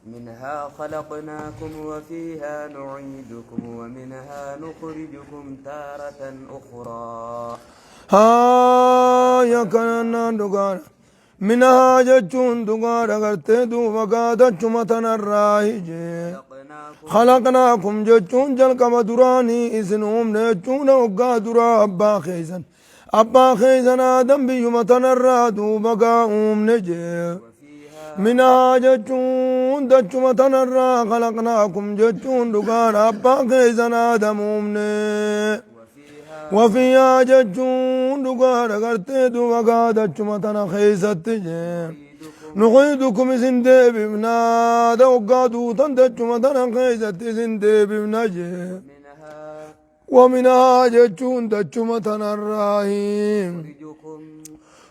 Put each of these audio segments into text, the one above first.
منها خلقناكم وفيها نعيدكم ومنها نخرجكم تارة أخرى. Haaya, kanannaan dhugaadha. Minhaa jechuun dhugaadha gartee duuba gaadachuma tanarraa hijee. خلقناكم Khalaqnaakum jechuun jalqaba duraanii isin uumne jechuudha waggaa duraa abbaa keessan. Abbaa keessan Aadam biyyuma tanarraa duuba gaa uumne jee. وفيها Minhaa jechuun dachuma tanarraa khalaqnaakum jechuun dhugaadha abbaa keessan Aadam uumne. وفيها Wafiyaa jechuun dhugaadha gartee duuba gaa dachuma tana keessatti jee. نعيدكم Nuciidukum isin deebifnaa da waggaa duutan dachuma tana keessatti isin deebifna jee. منها Waminhaa jechuun dachuma tanarraahi. نخرجكم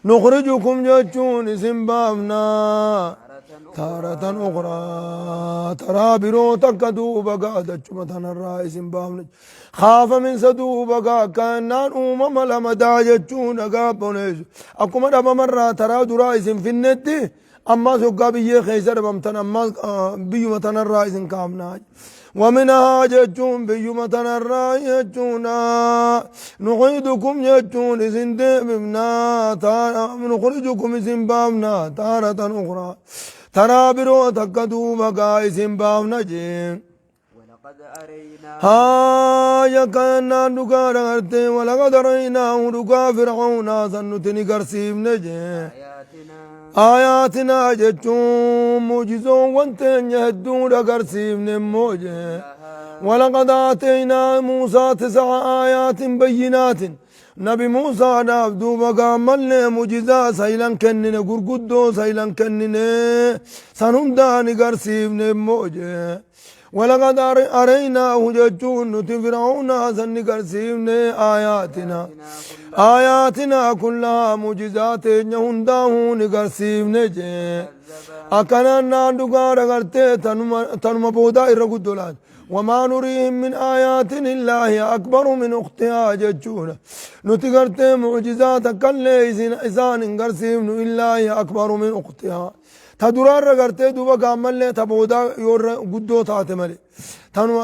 Nukhrijukum jechuun isin baafnaa. تارة تارة أخرى taraa biroo takka duuba gaa dachuma tanarraa isin baafna. Khaafaminsa duuba gaa kannaan uumama lamadaa jechuun dhagaa boneessu. Akkuma dhabamarraa taraa duraa isin finnetti ammas hoggaa biyyee keessa dhabamtan ammas biyyuma tanarraa isin kaafnaa. ومنها jechuun biyyuma tanarraa jechuudha. نعيدكم jechuun isin deebifnaa نخرجكم isin baafnaa تارة أخرى. Taraa biroo takka duuba gaa isin baafna jeen. ولقد أرينا Haaya kannaan dhugaadha gartee ولقد أريناه dhugaa fir'aawnaa san nuti ni garsiifne jee. آياتنا آياتنا jechuun mujizoowwan teenya hedduudha garsiifne immoo jee. ولقد آتينا موسى تسع آيات بينات Nabi Muusaadhaaf duuba gaammallee mujizaa saylan kennine gurguddoo saylan kennine san hundaa ni garsiifne immoo jee. ولقد أريناه jechuun nuti fir'aawnaa san ni garsiifne آياتنا آياتنا كلها mujizaa teenya hundaahuu ni garsiifne jee. Akkanaan naan dhugaadha gartee tanuma boodaa irra guddoo laata. وما نريهم من آيات إلا هي أكبر من أختها jechuudha. Nuti gartee mucjizaa takkallee isaan hin garsiifnu إلا هي أكبر من أختها. Ta duraarra gartee duuba gaammallee ta boodaa yoo irra guddoo taate malee.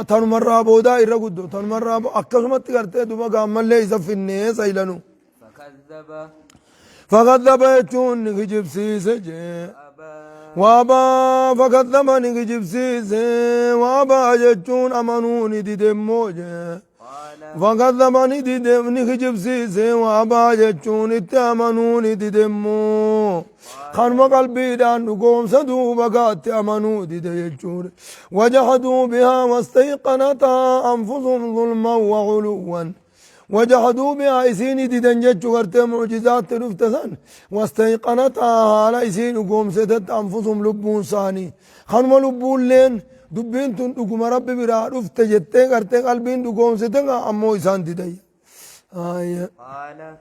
Tanumarraa boodaa irra guddoo tanumarraa akkasumatti gartee duuba gaammallee isa finnee saylanu. فكذب فكذب jechuun ni kijibsiise jee. أبى وأبى فكذب ni kijibsiise وأبى jechuun amanuu ni didemmoo jee. قال فكذب ni dide ni kijibsiise وأبى jechuun itti amanuu ni didemmoo. Kanuma qalbiidhaan dhugoomsa duuba gaatti amanuu dide jechuudha. وجحدوا بها واستيقنتها أنفسهم ظلما وعلوا. وجحدوا بها isiin didan jechuu gartee mucjizaatti dhufte san واستيقنتها haala isiin dhugoomsetetti أنفسهم lubbuun isaanii. Kanuma lubbuulleen dubbiin tun dhuguma rabbi biraa dhufte jettee gartee qalbiin dhugoomsite ammoo isaan didan. قال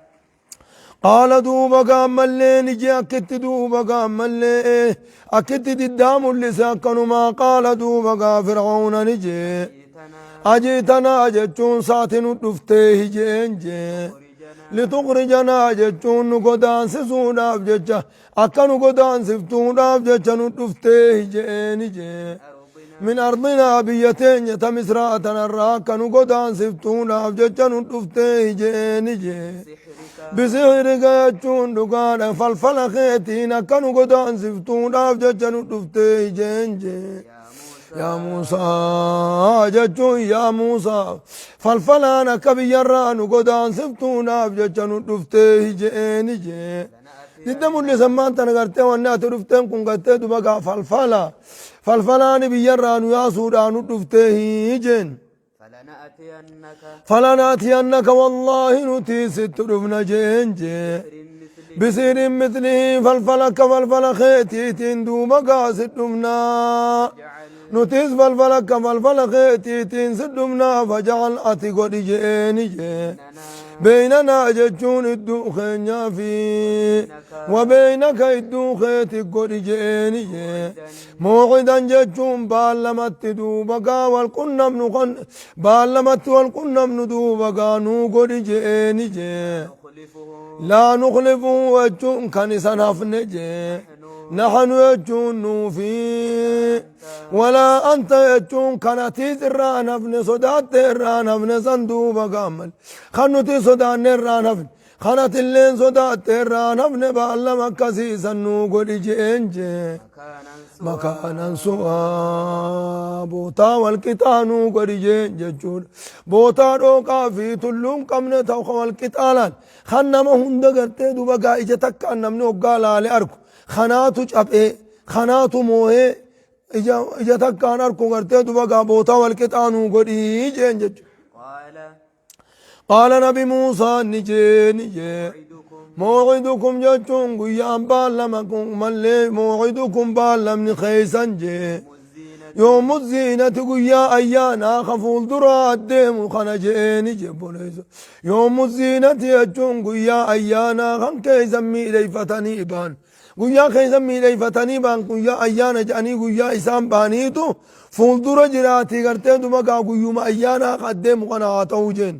قال duuba gaammallee ni jee akkitti duuba gaammallee akkitti diddaa mul'ise akkanumaa قال duuba gaa fir'auna ni jee. جئتنا أجئتنا jechuun saati nu dhuftee hijeen jee. تخرجنا لتخرجنا jechuun nu godaansisuudhaaf jecha akka nu godaansiftuudhaaf jecha nu dhuftee hijeeni jee. أرضنا من أرضنا biyya teenya ta misraa tanarraa akka nu godaansiftuudhaaf jecha nu dhuftee hijeeni jee. بسحرك بسحرك jechuun dhugaadha falfala keetiin akka nu godaansiftuudhaaf jecha nu dhuftee hijeen jee. يا موسى Yaa Muusaa jechuun yaa Muusaa falfalaan akka biyyarraa nu godaansiftuudhaaf jecha nu dhuftee hijeeni jee. Didda mul'isan maan tana gartee wanni ati dhufteen kun gartee duba gaa falfala. Falfalaan biyyarraa nu yaasuudhaan nu dhuftee hijeen. فلنأتينك فلنأتينك والله nuti sitti dhufna jeen jee. بسحر مثله بسحر مثله falfala akka falfala keetiitiin duuba gaa sit dhufnaa. اجعل Nutis falfala akka falfala keetiitiin sit dhufnaa فاجعل ati godhi jeeni jee. بيننا بيننا jechuun idduu keenyaa fi وبينك idduu keeti godhi jeeni jee. موعدا jechuun baallamatti duuba gaa wal qunnamnu kan baallamatti wal qunnamnu duuba gaa nuu godhi jeeni jee. نخلفه لا نخلفه jechuun kan isan hafne jee. Naxnu jechuun nuufi walaa anta jechuun kan atiis irraa hin hafne sodaatte irraa hin hafne san duuba gaammal kan nuti sodaanne irraa hin hafne kan atilleen sodaatte irraa hin hafne baallama akkasii san nuu godhi je'een jee. Makaanan Makaanan su'aa bootaa walqixaa nuu godhi jeen jechuudha. Bootaa dhooqaa fi tulluu hin qabne ta'u kan walqixaa laal. Kan nama hunda gartee duba gaa ija takkaan namni hoggaa laale arku. Kanaatu caphee, kanaatu moohee ija, ija takkaan arku gartee duba gaa bootaa walqixaa nuu godhi jeen jechuudha. Qaala. Qaala nabi Muusaan ni jee ni jee. Maw'idukum. Maw'idukum jechuun guyyaan baallama kun mallee maw'idukum baallamni keeysan jee. Yoomu ziinati guyyaa ayyaanaa ka fuulduraa addeemu kana je'ee ni jee obboleessa. Yoomu ziinati jechuun guyyaa ayyaanaa kan keeysan miidheyfatanii ba'an. Guyyaa keeysan miidheyfatanii ba'an guyyaa ayyaana jedhanii guyyaa isaan ba'aniitu fuuldura jiraatii gartee duba gaa guyyuma ayyaanaa ka addeemu kana haa ta'uu jeen.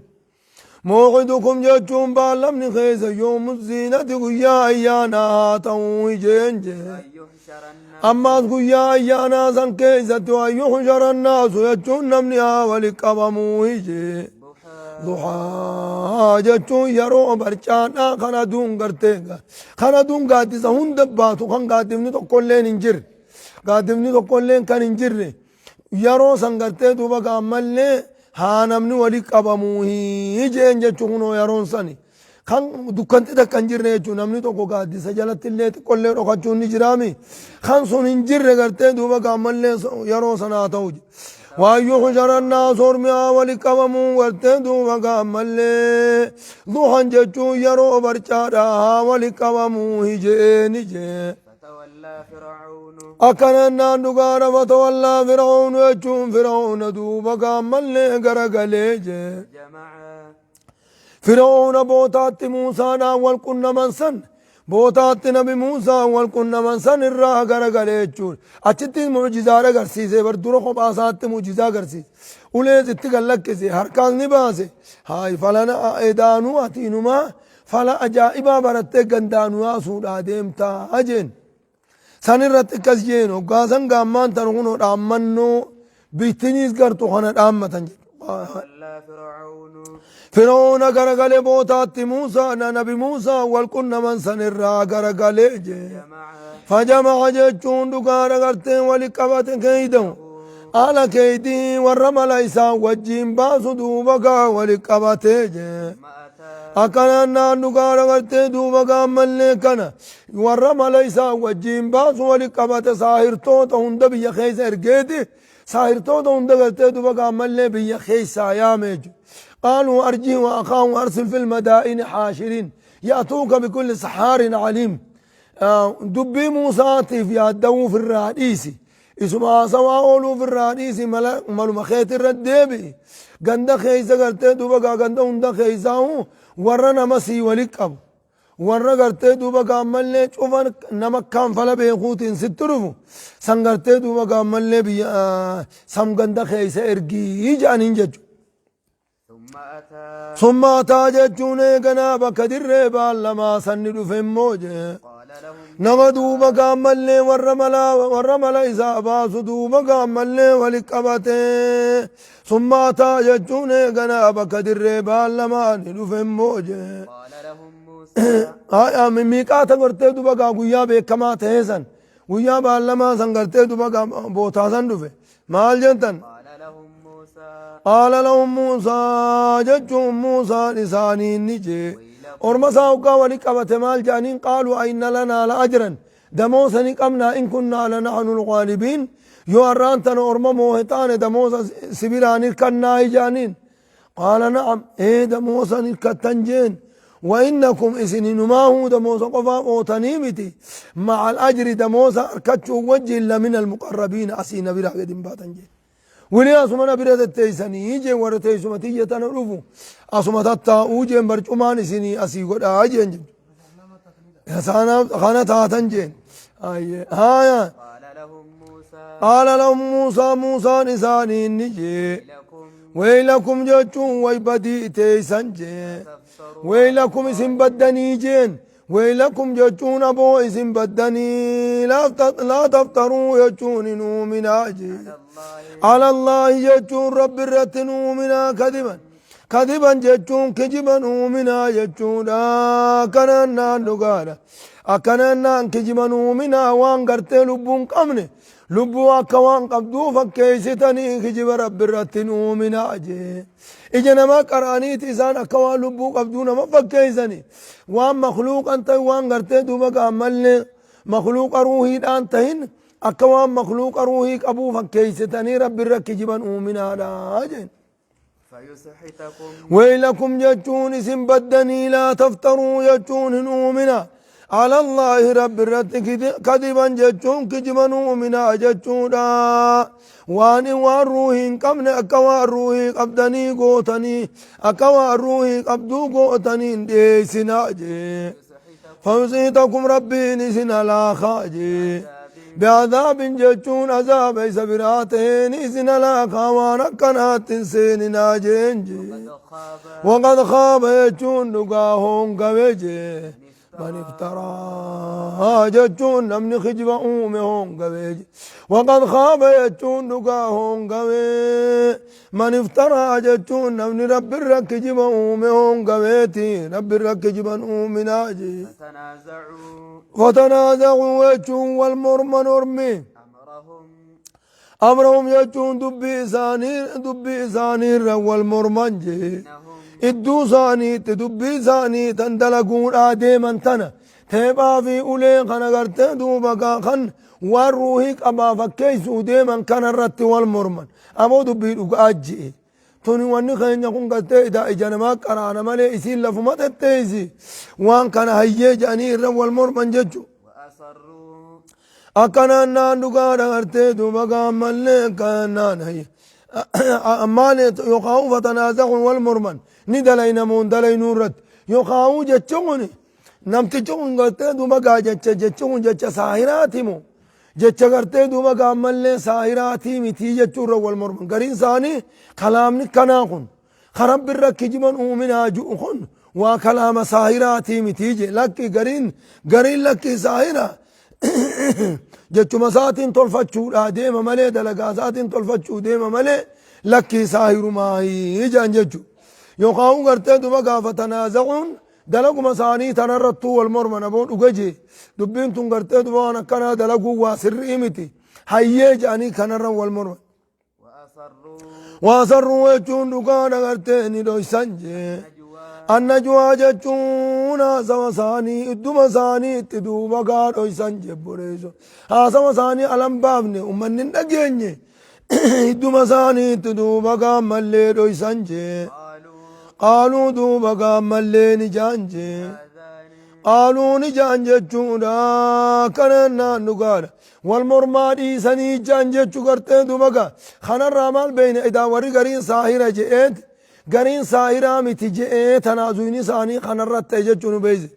Maw'idukum jechuun baallamni keessa yoomu ziinati guyyaa ayyaanaa haa ta'uu jeen jee. Ammaas guyyaa ayyaanaa san keessatti waan yuhshara naasu jechuun namni haa wali qabamuu jee. Duhaa jechuun yeroo barcaadhaa kan aduun gartee kan aduun gaaddisa hunda baatu kan gaaddifni tokkolleen hin jirre gaaddifni tokkolleen kan hin jirre yeroo san gartee duuba gaammallee haa namni wali qabamuu jeen jechuun kunoo yeroon sani. Kan dukkanti takka hin jirre jechuun namni tokko gaaddisa jalatti illee xiqqollee dhokachuun ni jiraami. Kan sun hin jirre gartee duuba gaammallee yeroo sanaa ta'u. Waan yuhsharannaa soormiyaa wali qabamuu gartee duuba gaammallee duhan jechuun yeroo barcaadha haa wali qabamuu hijeeni jee. Fatawallaa Fir'aawnu. Akkana jennaan dhugaadha fatawallaa Fir'aawnu jechuun Fir'aawna duuba gaammallee garagalee jee. Jama'a. Fir'aawna bootaatti Muusaadhaan wal qunnaman san bootaatti nabi Muusaa wal qunnaman san irraa garagalee jechuudha. Achitti mu'jizaa agarsiise bar dura kophaa isaatti mu'jizaa agarsiise. Ulees itti gad lakkise harkaas ni baase. Haay falana edaanuu ati inumaa fala ajaa'ibaa barattee gandaanuu yaasuudhaa deemtaa jeen. San irratti akkas jeen hoggaa san gaammaan tan kunoo dhaammannoo bittiniis gartu kana dhaammatan jedhu. Tawallaa Fir'aawnu. Fir'aawna garagalee bootaatti Muusaa na nabi Muusaa wal qunnaman san irraa garagalee jee. Jama'a. Fajama'a jechuun dhugaadha gartee wali qabate keeydamu. Ala keeydii warra mala isaa wajjiin baasu duuba gaa wali qabatee jee. Ma'ataa. Akkanaan naan dhugaadha gartee duuba gaammallee kana warra mala isaa wajjiin baasu wali qabate saahirtoota hunda biyya keessa ergeeti. Saahirtoota hunda gartee duuba gaammallee biyya keessaa yaame jechuudha. Qaaluu arjii wa akaahu arsil fil madaa'ini haashiriin ya'tuuka bikulli sahaarin aliim. Dubbii Muusaatiif yaaddawuuf irraa dhiisi. Isuma haasawaa ooluuf irraa dhiisi maluma keeti irra deebi'i. Ganda keessa gartee duuba gaa ganda hunda keessaa warra nama sii wali qabu. Warra gartee duuba gaammallee cufa nama kaanfala beekuutiin sitti dhufu san gartee duuba gaammallee biyya sam ganda keessa ergii jedhaniin jechuudha. Summa ataa. Summa ataa jechuun eeganaa bakka dirree baallamaa sanni dhufe immoo jee. Qaala lahum Nama duuba gaammallee warra mala warra mala isaa baasu duuba gaammallee wali qabatee. Summa ataa jechuun eeganaa bakka dirree baallamaa ni dhufe immoo jee. Qaala lahum Muusaa. Miiqaata gartee duba gaa guyyaa beekamaa ta'ee san guyyaa baallamaa san gartee duba gaa bootaa san dhufe maal jettan? Qaala lahum Muusaa. Qaala lahum Muusaa jechuun Muusaan isaaniin ni jee. Orma isaa hoggaa wali qabate maal jedhaniin qaaluu ayna lanaa la ajran damoosa ni qabnaa in kunnaa la nahnu lgaalibiin yoo har'aan tana orma moohe taane damoosa sibiraan hirkannaa jedhaniin. Qaala na'am ee damoosa hirkattan jeen. وإنكم إسنينما هو دموسا قفا أوتني متي مع الأجر دموسا أركتشو وجه لمن المقربين أسين برا قدم باتن جين. ولي أسمنا bira tetteessanii jeen warra teessuma tiyya tana dhufu asuma tattaa'uu jeen barcumaan isinii asii godhaa jeen jedhu. Kana taatan jeen. Haya. Qaala lahum Muusaa. Qaala lahum Muusaa Muusaan isaaniin ni jee. Waylakum. Waylakum jechuun way badii teessan jee. Taftaruu. Waylakum isin baddanii jeen. Weylakum jechuun aboo isin baddanii laa taftaruu jechuun hin uuminaa jee. Alallaahi jechuun Rabbi irratti hin uuminaa kadiban. Kadiban jechuun kijiban uuminaa jechuudha. Akkanaan naan dhugaadha. Akkanaan naan kijiban uuminaa waan gartee lubbuun qabne lubbuu akka waan qabduu fakkeessitanii kijiba Rabbi irratti hin uuminaa jee. Ija namaa qara'aniiti isaan akka waan lubbuu qabduu nama fakkeessani. Waan makluuqan ta'in waan gartee duuba gaammallee makluuqa ruuhiidhaan tahin akka waan makluuqa ruuhii qabuu fakkeessitanii Rabbi irra kijiban uuminaadha jeen. فيسحتكم Weylakum jechuun isin baddanii laa taftaruu jechuun hin uumina. Alallaahi Rabbi irratti kadiban jechuun kijiban uuminaa jechuudha. Waan waan ruuhii hin qabne akka waan ruuhii qabdanii gootanii akka waan ruuhii qabduu gootanii hin dhiyeessinaa jee. Fayusitakum Rabbiin isin halaakaa jee. Bi'azaabin jechuun azaaba isa biraa ta'een isin halaakaa waan akkanaatti hin seeninaa jeen jee. وقد خاب وقد خاب jechuun dhugaa hoongawe jee. Man iftaraa jechuun namni kijiba uume hoongawe jee. وقد خاب jechuun dhugaa hoongawe. Man iftaraa jechuun namni Rabbi irra kijiba uume hoongaweeti. Rabbi irra kijiban uuminaa jee. فتنازعوا فتنازعوا jechuun wal morman ormi. أمرهم Amrahum jechuun dubbii isaanii irra wal morman jee. إنهم Idduu isaaniitti dubbii isaanii tan dalaguudhaa deeman tana teephaa fi ulee kana gartee duuba kan waan ruuhii qabaa fakkeessuu deeman kana irratti wal morman. Aboo dubbii dhugaa ji'e. Tuni wanni keenya kun gartee ija namaa qaraana malee isiin lafuma tetteessi. Waan kana hayyee jedhanii irra wal morman jechuudha. وأسروا Akkanaan naan dhugaadha gartee duuba gaammallee akkanaan hayye. Maali yookaan fatanaazacu wal morman ni dalaynamuun dalaynuu irratti yookaan jechi kun namtichi kun gartee duuba gaa jecha jechi kun jecha saahiraati moo jecha gartee duuba gaammallee saahiraatii mitii jechuu irra wal morman gariin isaanii kalaamni kanaa kun ka Rabbi irra kijiban uuminaa ji'u kun waa kalaama saahiraatii mitii je lakki gariin lakki saahira jechuma isaatiin tolfachuudhaa deema malee dalagaa isaatiin tolfachuu deema malee lakkii saahirumaayii jedhan jechu. Yookaan gartee duba gaafa tanaazacuun dalaguma isaanii tanarrattuu wal morman aboo dhuga jee dubbiin tun gartee duba waan akkanaa dalaguu waa sirrii miti hayyee jedhanii kanarra wal morman. وأسروا Waa sarruu jechuun dhugaadha gartee ni dhoysan jee. نجوى Annajwaa jechuun haasawa isaanii idduma isaanii itti duuba gaa dhoysan jebboreessu. Haasawa isaanii alan baafne uummanni hin dhageenye idduma isaanii itti duuba gaa mallee dhoysan jee. قالوا Qaaluu duuba gaa mallee ni jaan jee. هذان Qaaluu ni jaan jechuudha kanaan naan dhugaadha. Wal mormaa dhiisanii jaan jechuu gartee duuba gaa kanarraa maal beeyna idaa warri gariin saahira je'eet gariin saahiraa miti je'ee tanaazuun isaanii kanarratti ta'e jechuu nu beeyse.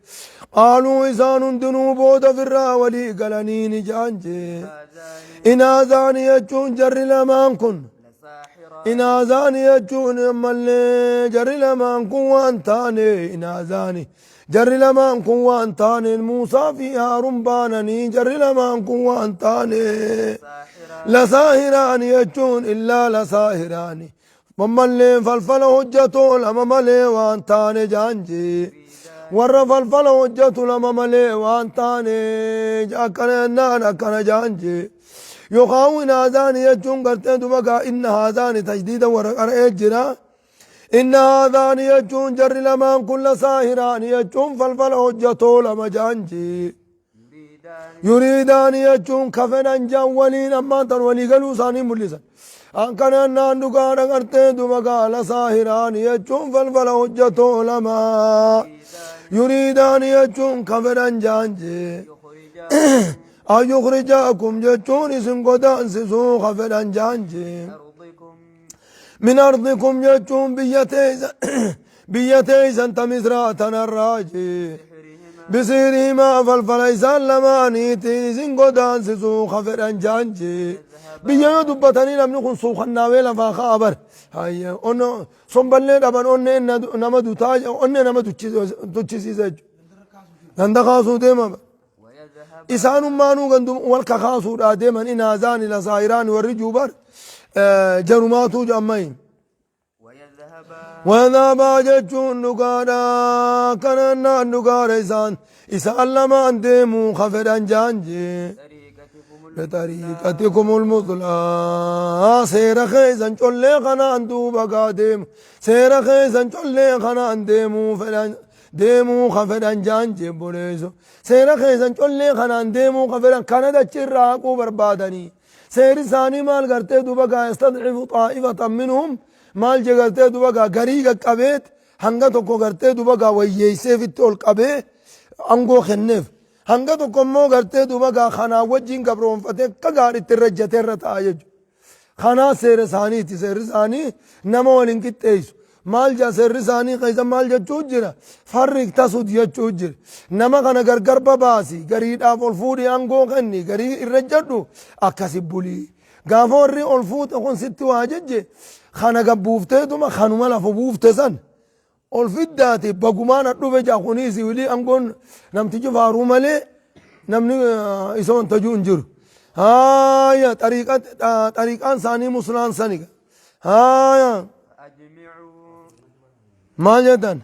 Qaaluu isaan hundinuu booda firraa walii galanii ni jaan jee. هذان Inaazaani jechuun jarri lamaan kun. لساحران Inaazaani jechuun ammallee jarri lamaan kun waan taane inaazaani. Jarri lamaan kun waan taane Muusaa fi Haaruun baananii jarri lamaan kun waan taane. ساحران Lasaahiraani jechuun illaa lasaahiraani. Ammallee falfala hojjetu lama malee waan taane jaanjee. Warra falfala hojjetu lama malee waan taane akkana jennaan akkana jaanjee. Yookaan inaazaani jechuun gartee duba gaa inna haazaani tajdiida warra qara'ee jira. Inna haazaani jechuun jarri lamaan kun lasaahiraani jechuun falfala hojjetoo lama jaanjee. يريدان Yuriidaani jechuun kafedhan jaan waliin ammaan tan walii galuu isaanii mul'isan. Akkanaan naan dhugaadha gartee duba gaa lasaahiraani jechuun falfala hojjetoo lama. يريدان Yuriidaani jechuun kafedhan jaanjee. يخرجاكم An yukhrijaakum jechuun isin godaansisuu kafedhan jaanjee. أرضكم Min ardikum jechuun biyya teeysan ta Misraa tanarraa jee. بسحرهما Bisiirihimaa falfala isaan lamaaniitiin isin godaansisuu kafedhan jaanjee. Biyya yoo dubbatanii namni kun suukannaawee lafaa ka'a bar. Hayya onno somballee dhaban onnee nama dutaa onnee nama tuchisiisa jechuudha. Ganda kaasuu deema. ويذهب Isaanummaanuu gandum wal kakaasuudhaa deeman in haazaani lasaahiraani warri juubar jarumaatuu ammayin. ويذهب Wadhaabaa jechuun dhugaadha kanannaan dhugaadha isaan lamaan deemuu ka fedhan jaanjee. طريقتكم بطريقتكم المثلى seera keessan collee kanaan duuba gaa deemu seera keessan collee kanaan deemuu fedhan deemuu ka fedhan jaan jebboleessu seera keessan collee kanaan deemuu ka fedhan kana dachirraa haquu barbaadanii seerri isaanii maal gartee duuba gaa yastadcifu xaa'ifatan minhum maal je gartee duuba gaa garii qaqqabeet hanga tokko gartee duuba gaa wayyeesseefitti ol qabee angoo kenneef hanga tokko immoo gartee duuba gaa kanaa wajjin gabroonfatee akka gaariitti irra ejjatee irra ta'a jechuudha. Kanaa seera isaaniiti. Seerri isaanii nama waliin qixxeessu. Maal jaa seerri isaanii keessa maal jechuu jira? Farri tasud jechuu jira. Nama kana gargar babaasi. Gariidhaaf ol fuudhii aangoo kenni. Garii irra jedhu akkasi bulii. Gaafa warri ol fuute kun sitti waa jejje kana gabbuufteetuma kanuma lafa buufte san. Ol fiddaati bagumaan dhufe jaa kunis wilii aangoon namtichi faaruu malee namni isa wanta jiru hin jiru. Haaya xariiqaan isaanii muslaan sani. Haaya فأجمعوا maal jettan?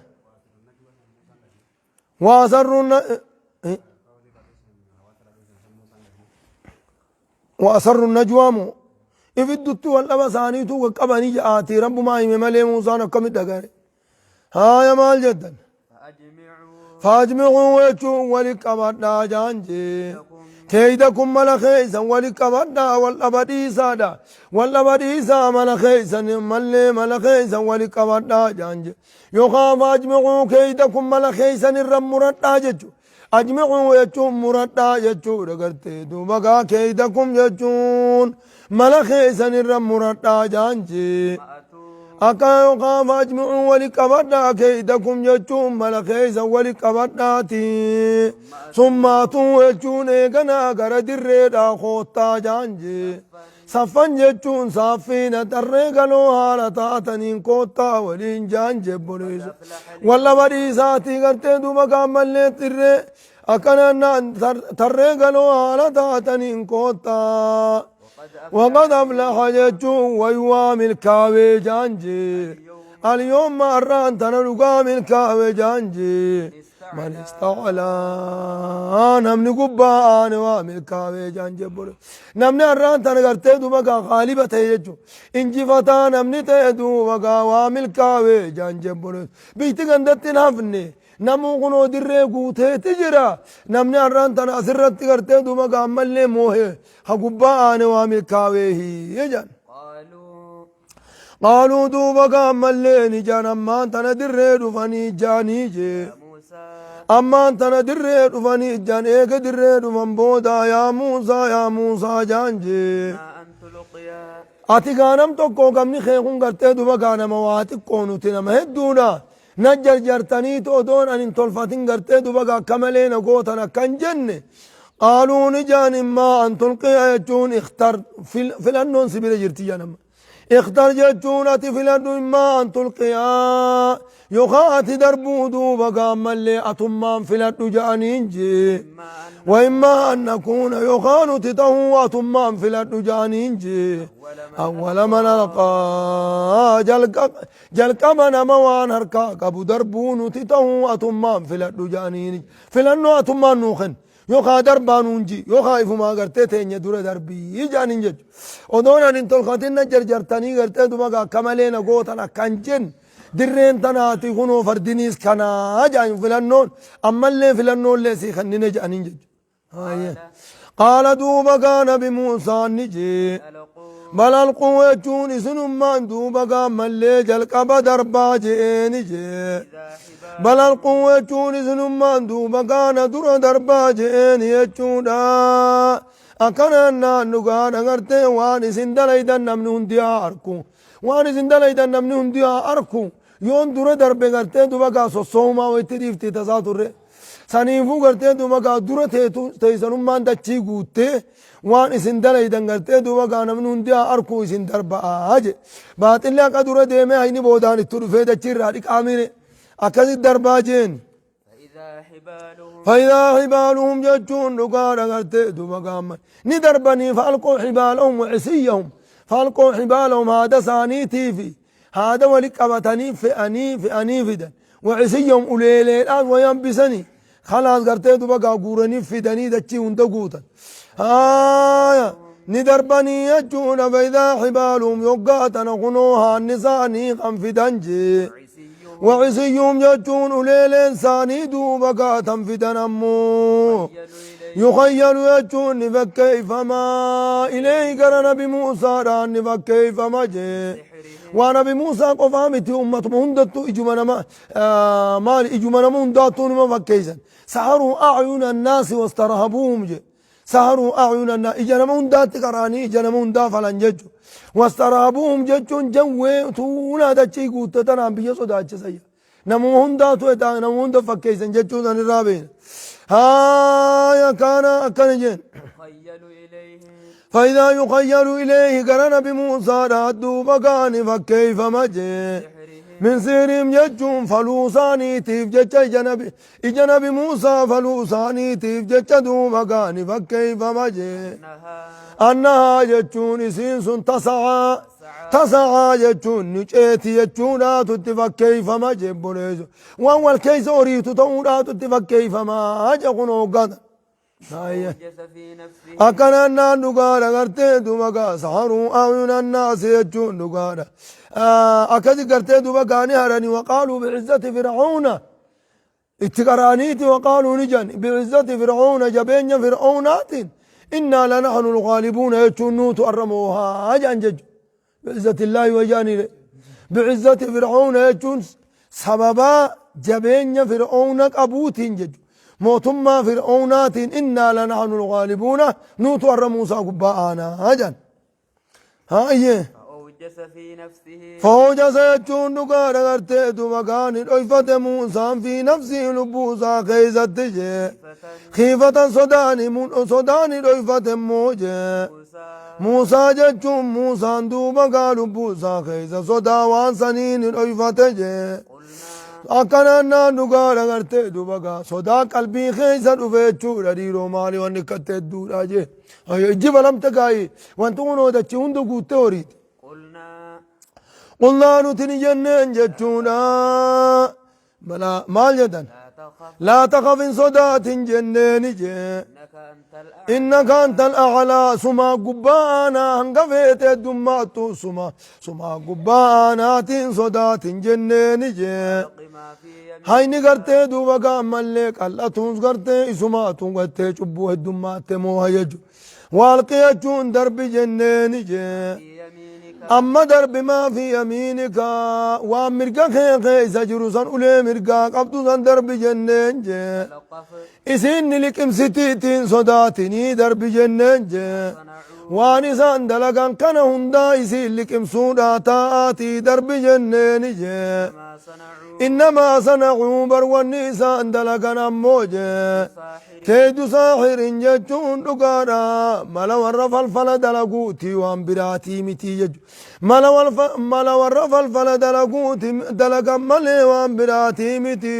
وأسروا النجوى مو ifiddutti wal dhaba isaaniitu qaqqabanii ja'aati rabbumaa hime malee Muusaan akkamitti dhagare. Haaya maal jettan? فأجمعوا فأجمعوا jechuun wali qabadhaa jaan jee. Keeydakum mala keeysan wali qabadhaa wal dhaba dhiisaadha. Wal dhaba dhiisaa mala keeysan mallee mala keeysan wali qabadhaa jaan jee. Yookaan فأجمعوا كيدكم mala keeysan irra muradhaa jechuudha. أجمعوا jechuun muradhaa jechuudha gartee duuba gaa كيدكم jechuun mala keeysan irra muradhaa jaan jee. فأتوا Akka yookaan فأجمعوا wali qabadhaa كيدكم jechuun mala keeysan wali qabadhaati. ثم أتوا jechuun eeganaa gara dirreedhaa koottaa jaan jee. صفا jechuun saaffiina tarree galoo haala taataniin koottaa waliin jaan jebboleessu. Walla badhiisaatii gartee duuba gaammallee dirree akkana tarree galoo haala taataniin koottaa. وقد وقد أفلح jechuun waywaa milkaawee jaan jee. اليوم har'aan tana dhugaa milkaawee jaan jee. من استعلى namni gubbaa aane waa milkaawee jaan jebbole. Namni har'aan tana gartee duuba gaa qaaliba ta'e jechuudha. Injifataa namni ta'e duuba gaa waa milkaawee jaan jebbole. Biyyi gandatti hin hafne. Namuu kunoo dirree guuteeti jira. Namni har'aan tana asirratti gartee duuba gaa ammallee moohee ha gubbaa aane waa milkaawee jedhan. قالوا قالوا duuba gaa ammallee ni jaan ammaan tana dirree dhufanii jaanii jee. يا موسى Ammaan tana dirree dhufanii jaan eega dirree dhufan booda yaa Muusaa yaa Muusaa jaan jee. ما أن تلقيا Ati gaanam tokko gamni kee kun gartee duba gaanama waa xiqqoo nuti nama hedduudha. Na jarjartaniitu odoon ani hin tolfatin gartee duba gaa akka malee na gootan akkan jenne. قالوا ni jaan إما أن تلقي jechuun اختر filannoon si bira jirti jedhama. اختر jechuun ati filadhu إما أن تلقي yookaan ati darbuu duuba gaammallee atummaan filadhu ja'aniin jee. إما أن وإما أن نكون yookaan nuti ta'uu atummaan filadhu ja'aniin jee. أول من أول من ألقى jalqaba nama waan harkaa qabu darbuu nuti ta'uu atummaan filadhu ja'aniin filannoo atummaan nuu kennu yookaan darbaa nuun ji yookaan ifumaa gartee teenya dura darbii ja'aniin jechu odoon ani hin tolfatin na jarjartanii gartee duba akka malee na gootan akkan jenne dirreen tanaati kunoo fardiniis kanaa ja'an filannoon ammallee filannoollee sii kennine ja'aniin jechu. قال duuba gaa nabi Muusaan ni jee. ألقوا بل ألقوا jechuun isinummaan duuba gaammallee jalqaba darbaa je'eeni jee. إذا حبال بل ألقوا jechuun isinummaan duuba gaana dura darbaa je'eeni jechuudha. Akkanaan naannu gaana gartee waan isin dalaydan namni hundi haa arku. Waan isin dalaydan namni hundi haa arku. Yoon dura darbe gartee duuba gaa sossoomaa wayitti dhiifti tasaa turre. Saniifuu gartee duuba gaa dura teessanummaan dachii guuttee waan isin dalaydan gartee duuba gaa namni hundi haa arku isin darba'aa je. Baaxilli akka dura deemee hayni boodaan itti dhufee dachii irraa dhiqaamine akkasitti darbaa jeen. فإذا حبالهم فإذا حبالهم jechuun dhugaadha gartee duuba gaamma ni darbanii فألقوا حبالهم وعصيهم فألقوا حبالهم haada isaaniitii fi haada wali qabatanii fe'anii fe'anii fidan وعصيهم uleeleedhaas way hambisanii khalaas gartee duba gaa guuranii fidanii dachii hunda guutan haaya ni darbanii jechuudha فإذا حبالهم yoggaa tana kunoo haanni isaanii kan fidan jee وعصيهم وعصيهم jechuun uleeleen isaanii duuba gaatan fidan ammoo يخيل إليه يخيل jechuun ni fakkeeyfama ilayhi gara nabi Muusaadhaan ni fakkeeyfama jee سحرهم waa nabi Muusaa qofaa miti ummatuma hundattuu ijuma nama maali ijuma nama hundaattuu nima fakkeeysan saharuu acyuna annaasi wastarhabuuhum je saharuu acyuna annaas ija nama hundaatti qaraanii ija nama hundaa falan jechu wastarhabuuhum jechuun jawwee tuulaa dachii guutte tanaan biyya sodaachisayya namuma hundaatu etaa nama hunda fakkeeysan jechuu san irraa beena haaya kaana akkana jeen يخيل إليه فإذا يخيل إليه gara nabi Muusaadhaa duuba kaani fakkeeyfama jee سحرهم من سحرهم jechuun faluu isaaniitiif jecha ija nabi Muusaa faluu isaaniitiif jecha duuba kaani fakkeeyfama jee أنها أنها jechuun isiin sun تسعى تسعى jechuun ni ceeti jechuudhaatu itti fakkeeyfama jee boleesu waan wal keeysa horiitu ta'uudhaatu itti fakkeeyfama je kun hooggata Ayya. أوجس في نفسه Akkanaan naan dhugaadha gartee duuba gaa سحروا أعين الناس jechuun dhugaadha. Akkasi gartee duuba gaanii haranii وقالوا بعزة فرعون itti qaraaniiti وقالوا ni jan بعزة فرعون jabeenya fir'aunaatiin إنا لنحن الغالبون jechuun nuutu arramoohaa jedhan jechu بعزة الله wajaanile بعزة فرعون jechuun sababaa jabeenya fir'auna qabuutiin jechu mootummaa fir'aunaatiin إنا لنحن الغالبون nuutu arra Muusaa gubbaa aanaa jedhan haayye فأوجس في نفسه فأوجس jechuun dhugaadha gartee duuba gaani dhoyfate Muusaan في نفسه lubbuu isaa keeysatti jee خيفة خيفة sodaani sodaani dhoyfate immoo jee موسى Muusaa jechuun Muusaan duuba gaa lubbuu isaa keeysa sodaa waan saniin dhoyfate jee قلنا akkanaan naan dhugaadha gartee duuba gaa sodaa qalbii keeysa dhufe jechuudha dhiiroo maali wanni akkatti hedduudha jee ijji balamte gaayi wanti kun odachi hunda guuttee horiiti قلنا قلنا nuti ni jenneen jechuudha mala maal jedhan لا تخف لا تخف hin sodaatin jenneeni jee إنك أنت الأعلى إنك أنت الأعلى sumaa gubbaanaa hanga feete heddummaattu suma sumaa gubbaanaatiin sodaatin jenneeni jee ألق ما في يمينك hayni gartee duuba gaammallee qal'atuus gartee isumaatu gartee cubbuu heddummaatte mooha jechu وألق jechuun darbi jenneeni jee في يمينك amma darbi ما في يمينك waan mirga kee keessa jiru san ulee mirgaa qabdu san darbi jenneen jee تلقف isiin ni liqimsitiitiin sodaatinii darbi jenneen jee صنعوا waan isaan dalagan kana hundaa isiin liqimsuudha taa'aatii darbi jenneeni jee ما صنعوا إنما صنعوا bar wanni isaan dalagan ammoo jee ساحر كيد ساحر jechuun dhugaadha mala warra falfala dalaguuti waan biraatii miti jechu mala warra falfala dalaguuti dalagan malee waan biraatii miti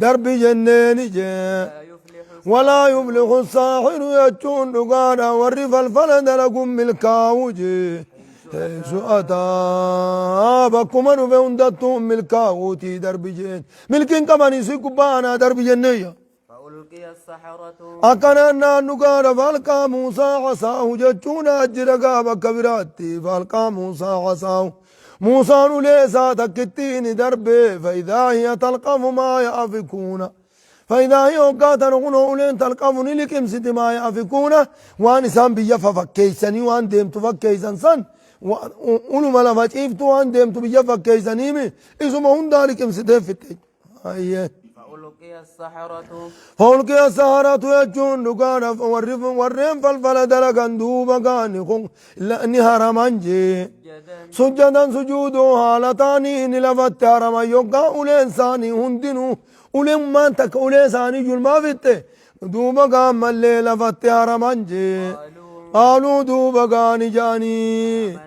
darbi jenneeni jee لا يفلح ولا يفلح الساحر jechuun dhugaadha warri falfala dalagun milkaa'u jee حيث أتى bakkuma dhufe hundattuu milkaa'uutii darbi jeen milkiin qabanii si gubbaanaa darbi jenneeyya فألقي السحرة akkanaan naan dhugaadha فألقى موسى عصاه jechuun ajjira gaa bakka biraatti فألقى موسى عصاه Muusaan ulee isaa takkittiin darbe فإذا هي تلقف ما يأفكون فإذا هي hoggaatan kunoo uleen تلقف ni liqimsiti ما يأفكون waan isaan biyya fafakkeeysanii waan deemtu fakkeeysan san uluma lafa ciiftu waan deemtu biyya fakkeeysaniimi isuma hundaa liqimsitee fitte ayyee فألقي السحرة فألقي السحرة jechuun dhugaadha warri warreen falfala dalagan duuba gaani kun ni haraman jee سجدا سجدا sujuuduu haala taanii ni lafatti haraman yoggaa uleen isaanii hundinuu uleen maan takka ulee isaanii julmaa fitte duuba gaammallee lafatti haraman jee قالوا قالوا duuba gaani jaanii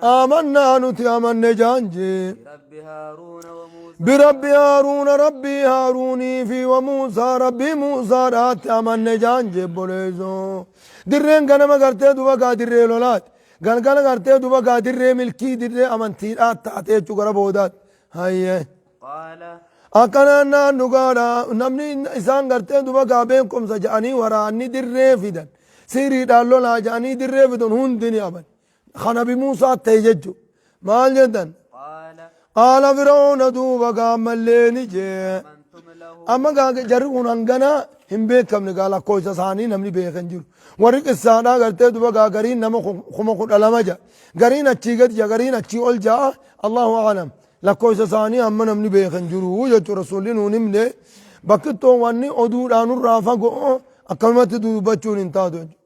آمنا آمنا nuti amanne jaan jee برب هارون وموسى Birabbi Haaruuna rabbii Haaruunii fi wa Muusaa rabbii Muusaadhaatti amanne jaan jebboleessoo. Dirreen ganama gartee duba gaa dirree lolaati. Galgala gartee duba gaa dirree milkii dirree amantiidhaa taate jechuu gara boodaati. Hayyee. Qaala. Akkanaan naan dhugaadha namni isaan gartee duba gaa beekumsa ja'anii waraanni dirree fidan. Siiriidhaan lolaa ja'anii dirree fidan hundi ni aman. Ka nabi Muusaa ta'e jechu. Maal jettan? Qaala. Qaala Fir'auna duuba gaa ammallee ni jee. Amantum lahu. Amma gaa jarri kun hangana hin beekamne gaa lakkoofsa isaanii namni beeka hin jiru. Warri qissaadhaa gartee duba gaa gariin nama 12,000 ja'a. Gariin achii gad ja'a gariin achii ol ja'a. Allahu a'lam. Lakkoofsa isaanii amma namni beeka hin jiru jechuudha. Rasuulli nuun himne bakkittoo wanni oduudhaan nurraa fagoo akkanumatti dubbachuun hin taatu jechuudha.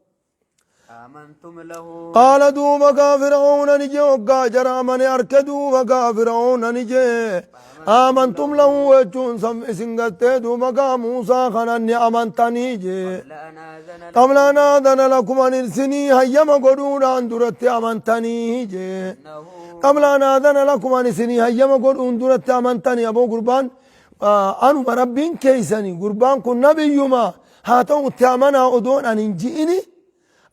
Amantum lahu. Qaala duuba gaa Fir'aawna ni jee hoggaa jara amane arke duuba gaa Fir'aawna ni jee aamantum lahu jechuun san isin gartee duuba gaa Muusaa kanan ni amantanii jee Qabla an aadhana qabla an aadana lakum an isinii hayyama godhuudhaan duratti amantanii jee innahu qabla an aadana lakum an isinii hayyama godhuun duratti amantanii aboo gurbaan anuma rabbiin keeysani gurbaan kun nabiyyuma haa ta'u itti amanaa odoon an hin ji'ini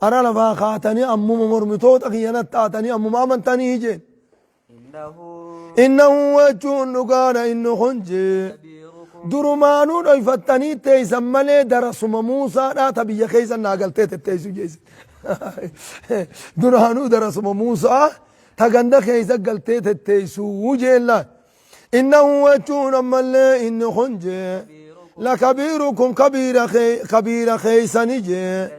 ara lafaa kaatanii ammuma mormitoota kiyya natti taatanii ammuma amantanii jeen. innahu Innahu jechuun dhugaadha inni kun jee. kabiirukum Durumaanuu dhoyfattanii teeysan malee darasuma Muusaadhaa ta biyya keeysan naa galtee tetteeysu jeesi. Duraanuu darasuma Muusaa ta ganda keeysa galtee tetteeysuu jeella. Innahu jechuun ammallee inni kun jee lakabiirukum kabiira keeysani jee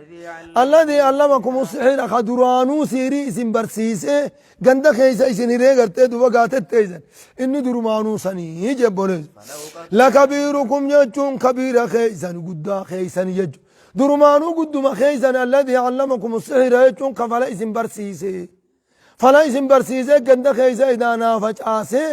alladii allamakum sihira ka duraanuu siirii isin barsiisee ganda keeysa isin hiree gartee duba gaatetteeysan inni durumaanuu sanii jee boleessu lakabiirukum jechuun kabiira keeysan guddaa keeysani jechu durumaanuu gudduma keeysan alladii allamakum sihira jechuun kafala isin barsiisee Fala isin barsiisee ganda keessa idaa naa facaasee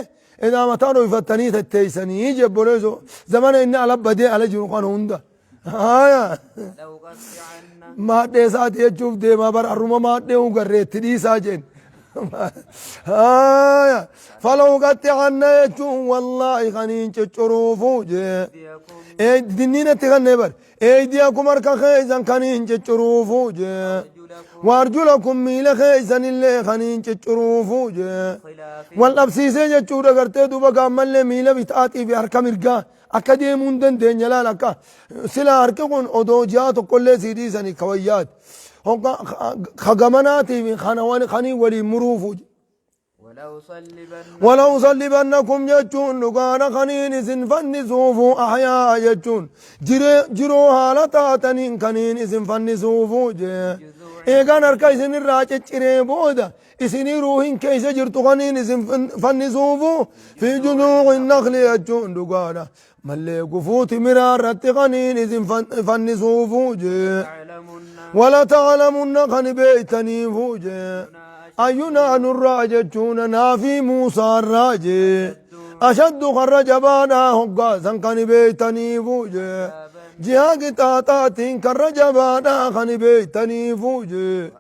idaa mataa dhoyfattanii tetteessanii jebboleeso zamana inni ala badee ala jiru kana hunda. Haaya. La'uqaxxi'anna. Maadhee isaati jechuuf deemaa bar arruma maadhee hugarree itti dhiisaa jeen. Haaya. Fala'uqaxxi'anna jechuun wallaahi kaniin ciccuruufuu jee. Aydiyakum. Dinniin itti kannee bar. Eeydiyakum harka keessan kaniin ciccuruufuu jee. Arjulakum. Waarjulakum miila keessanillee kaniin ciccuruufuu jee. Khilaafin. Wal dhabsiisee jechuudha gartee duuba gaammallee miila bitaatii fi harka mirgaa akka deemuu hin dandeenye laal akka silaa harki kun odoo ji'aa tokkollee sii dhiisanii kawayyaati. Ka gamanaatii fi kana kanii waliin muruufuu. Wala'usallibannakum jechuun dhugaadha kaniin isin fannisuufu ahyaa jechuun jiroo haala taataniin kaniin isin fannisuufu jee eegaan harka isin irraa cicciree booda isinii ruuhin keessa jirtu kaniin isin fannisuufu fi juzuuqi nakli jechuun dhugaadha mallee gufuu timiraa irratti kaniin isin fannisuufu jee wala ta'lamunna kan beeytaniifu jee ayyunaa nurraa jechuun naafii muusaarraa jee ashaddu karra jabaadhaa hoggaasan kan beeytaniifu jee jihaa qixaaxaatiin karra jabaadhaa kan beeytaniifu jee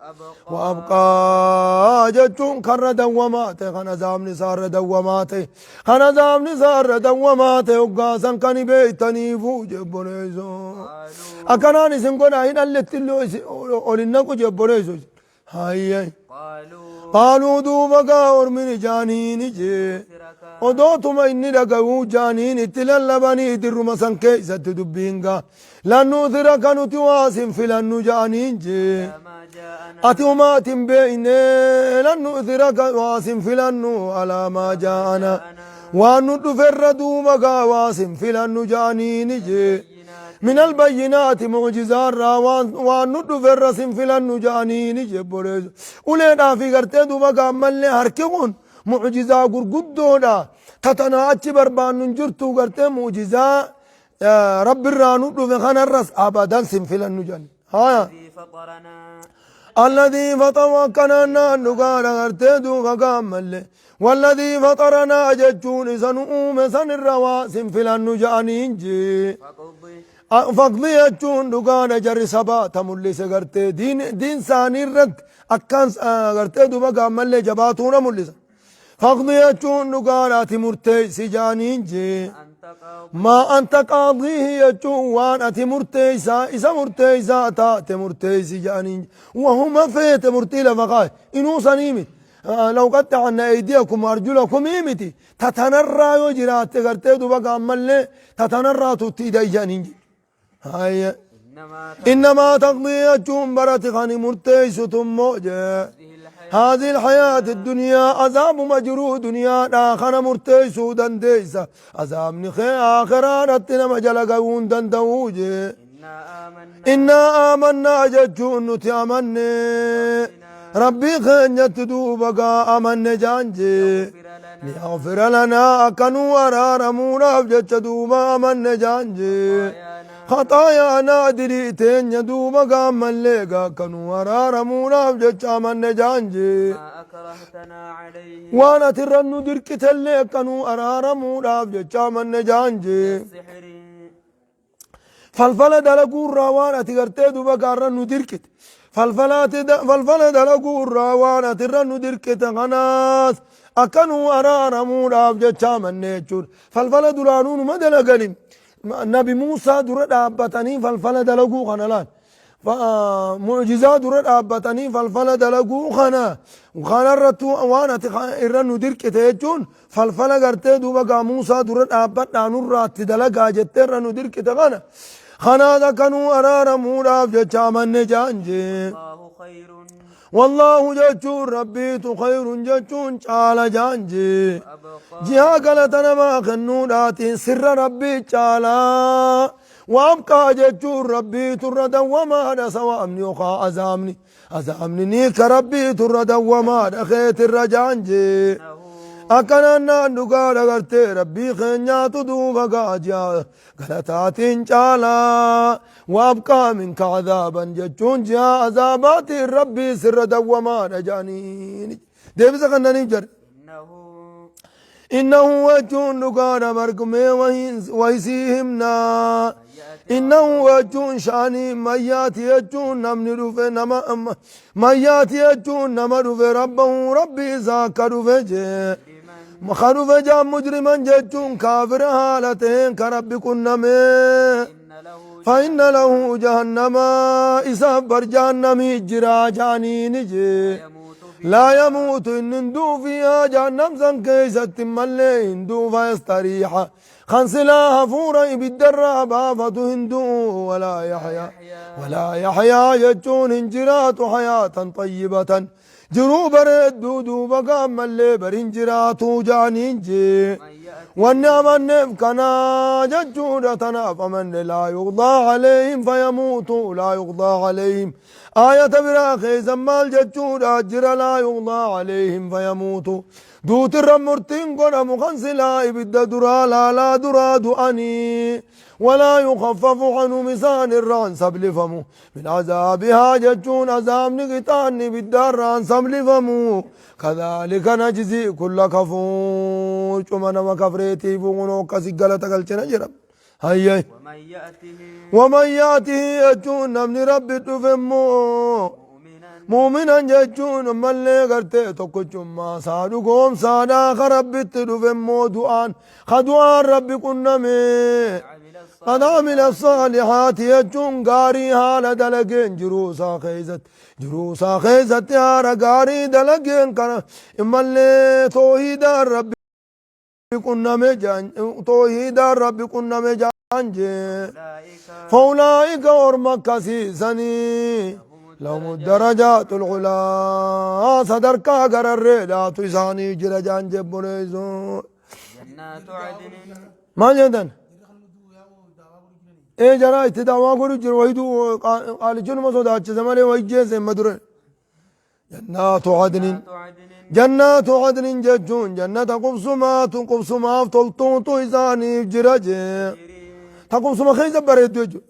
waabqaa jechuun karra dawwamaa ta'e kan azaabni isaarra dawwamaa ta'e Kan azaabni isaa irra dawwamaa ta'e hoggaasan kan beeytaniifu jebboleeyso. Akkanaan isin godhaa hin alletti illee ol hin naqu jebboleeyso. Hayyee. Qaaluu duuba gaa ormini jaaniini jee. Odootuma inni dhagayuu jaaniin itti lallabanii dirruma san keessatti dubbiin gaa. Lan nuuthiraka nuti waa sin filannu jaaniin jee. Ati umaati hin beeyne lan nu'thiraka waa sin filannu alaa maa jaa'ana waan nu dhuferra duuba gaa waa sin filannu ja'aniini jee min albayyinaati mu'jizaarraa waan nu dhuferra sin filannu ja'aniini jee boreessu uleedhaa fi gartee duuba gaa ammallee harki kun mu'jizaa gurguddoodha tatanaa achi barbaannu hin jirtu gartee mu'jizaa rabbirraa nu dhufe kanarras abadan sin filannu jedhan haya الذي فطرنا alladii faxaru akkanaan naan dhugaadha gartee duuba gaammalle walladii faxaranaa jechuun isa nu uume sanirra waa sin filannu jedhaniin jee فقضي faqdi jechuun dhugaadha jarri sabaa ta mul'ise gartee diin isaanii irratti akkaan gartee duuba gaammallee jabaatuuna mul'isa. Faqdi jechuun dhugaadha ati murteessi jaaniin jee. أنت قاضي Maa anta qaadiihi jechuun waan ati murteessaa isa murteessaa taate murteessi jaaniin wahuma feete murtii lafa kaa'e inuu sanii miti. Law qaxxacanna aydiyakum arjulakum miti tatanarraa yoo jiraatte gartee duba gaammallee tatanarraatu itti ida'i jaaniin jee. Hayya. إنما إنما تقضي jechuun barati kan murteessitu immoo jee. تقضيه الحياة هذه الحياة الدنيا عذاب مجرو دنيا داخل مرتيسو دنديسا عذاب نخي آخرانت نما جلقون دندوجي إنا آمنا إنا آمنا ججون نتي ربي خنيت دوبقا آمن جانجي يغفر لنا ليغفر لنا أكنوا أرارمونا بجج دوبا آمن جانجي خطايانا خطايانا دريتين يدوبا قام ليقا كانوا أرارمونا بجج آمن جانجي ما أكرهتنا عليه waan ati irra nu dirqitellee akka nu araaramuudhaaf jecha amanne jaanje السحر falfala dalaguurraa waan ati gartee duba gaarra nu dirqite falfala dalaguurraa waan ati irra nu dirqite kanaas akka nu araaramuudhaaf jecha amanne jechuudha falfala duraanuu numa dalaganin nabi Muusaa dura dhaabbatanii falfala dalaguu kana laal mucjizaa dura dhaabbatanii falfala dalaguu kana kanarratti waan ati irra nu dirqite jechuun falfala gartee duuba gaa Muusaa dura dhaabbadhaa nurraatti dalagaa jettee irra nu dirqite kana kanaas akka nu araaramuudhaaf jecha amanne jaanje الله خير wallaahu jechuun rabbiitu khayrun jechuun caala jaanje وأبقى jihaa galata namaa kennuudhaatiin sirra rabbii caalaa waabqaa jechuun rabbiitu irra dawwamaadha sawaabni yookaa azaabni azaabni ni ka rabbiitu irra dawwamaadha keetirra jaanje إنه akkanaan naan dhugaadha gartee rabbii keenyaatu duuba gaa ji'a galataatiin caalaa waabqaa minka azaaban jechuun ji'a azaabaatiin rabbii sirra dawwamaadha jaaniin deebisa kannaniif jedhe إنه إنه وجه دقان برقمي ويسيهمنا إنه وجه شاني من ياتي يجون نمني رفه نما من ياتي يجون نما رفه ربه ربي ذاك رفه جي لمن مخرف جا مجرما ججون كافر حالتين كرب كنمي إن له فإن له جهنم إساب بر جهنم جرا جانين جي يموت فيها لا يموت إن اندو فيها جهنم سن كيست ملي اندو فيستريح خنسلا هفورا بالدرة بافة هندو ولا يحيا ولا يحيا يجون انجرات حياة طيبة جرو برد دودو بقام ملي برنجرات جانين جي من يأتي والنعم النف كنا ججودة فمن لا يغضى عليهم فيموتوا لا يغضى عليهم آية براخي زمال ججودة جر لا يغضى عليهم فيموتوا دوت الرمرتين قرم خنس لا إبد درا لا لا درا دؤني ولا يخفف عنه مسان الران سبل فمو من عذابها ججون عذاب نقطان بالدار ران سبل فمو كذلك نجزي كل كفور شمنا وكفريتي فونو كسجلة قلتنا جرب هيا ومن يأته ومن ياته يجون من ربي تفهمو مؤمنا مؤمنا ججون ملي غرتي tokkochummaa isaa dhugoomsaadha ka rabbitti dhufe immoo du'aan ka du'aan rabbi qunname عمل قد عمل الصالحات jechuun gaarii haala dalageen jiruusaa keeysatti jiruusaa keessatti haala gaarii dalageen kana immallee toohiidhaan rabbi qunname jaan toohiidhaan rabbi qunname jaan jee أولئك فأولئك أرمك كسيسني لهم الدرجات العلا صدركا قرر لا تساني جرجان جبريزو جنات عدن ما جدن ايه جرا اتداوا قولوا جر ويدو قال جن ما صدات زمان ويجي زي مدر جنات عدن جنات عدن جنات عدن ججون جنة قبسمات قبسمات تلطوط إساني جرجي تجري تقبسما خيزة بريد